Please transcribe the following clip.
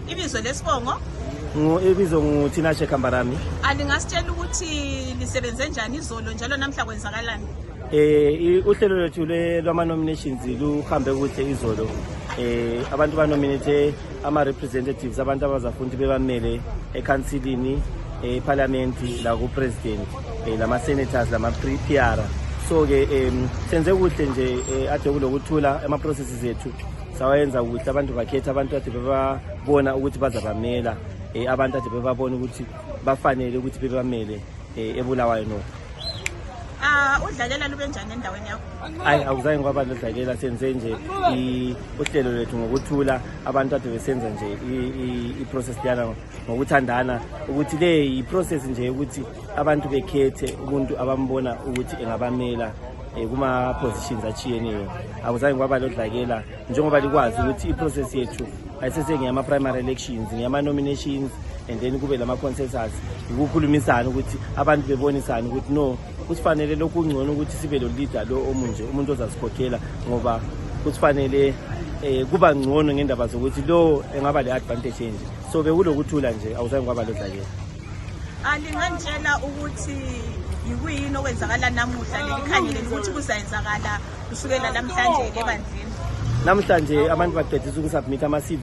Ibizo lesibongo? Ibizo nguTinashe Kambarami. Alingasitshela ukuthi lisebenze njani izolo njalo namhla kwenzakalani? Uhlelo lwethu lwama-nominations luhambe kuhle izolo. Abantu banominate ama-representatives, abantu abazafuna bebamele ekhansilini, eparliament, la ku-president, lama-senators, lama-PR. So-ke senze kuhle nje ade kulokuthula ama-processes ethu. Sawayenza kuhle, abantu bakhetha abantu ade bebabona ukuthi bazabamela, abantu ade bebabona ukuthi bafanele ukuthi bebamele eBulawayo no. Udlalela lube njani endaweni yakho? Hayi, awuzange kwaba nodlalela, senze nje uhlelo lwethu ngokuthula, abantu ade besenza nje i-process yana ngokuthandana, ukuthi le i-process nje ukuthi abantu bekhethe umuntu abambona ukuthi engabamela kuma-positions achiyeneyo. Awuzange kwaba nodlalela njengoba likwazi ukuthi i-process yethu ayisese ngeyama-primary elections, ngeyama-nominations, and then kube lama-consensus, ukukhulumisana ukuthi abantu bebonisana ukuthi no, kusifanele lokhu ngcono ukuthi sibe lo leader lo omunje, umuntu ozasikhokhela, ngoba kusifanele kuba ngcono ngendaba zokuthi lo engaba le-advantage enje. So bekulokuthula nje, awuzange kwaba lodlakela. Lingantshela ukuthi yikuyini okwenzakala namuhla lelikhanyele ukuthi kuzayenzakala kusukela namhlanje ebandleni? Namhlanje abantu baqedisa ukusubmit ama-CV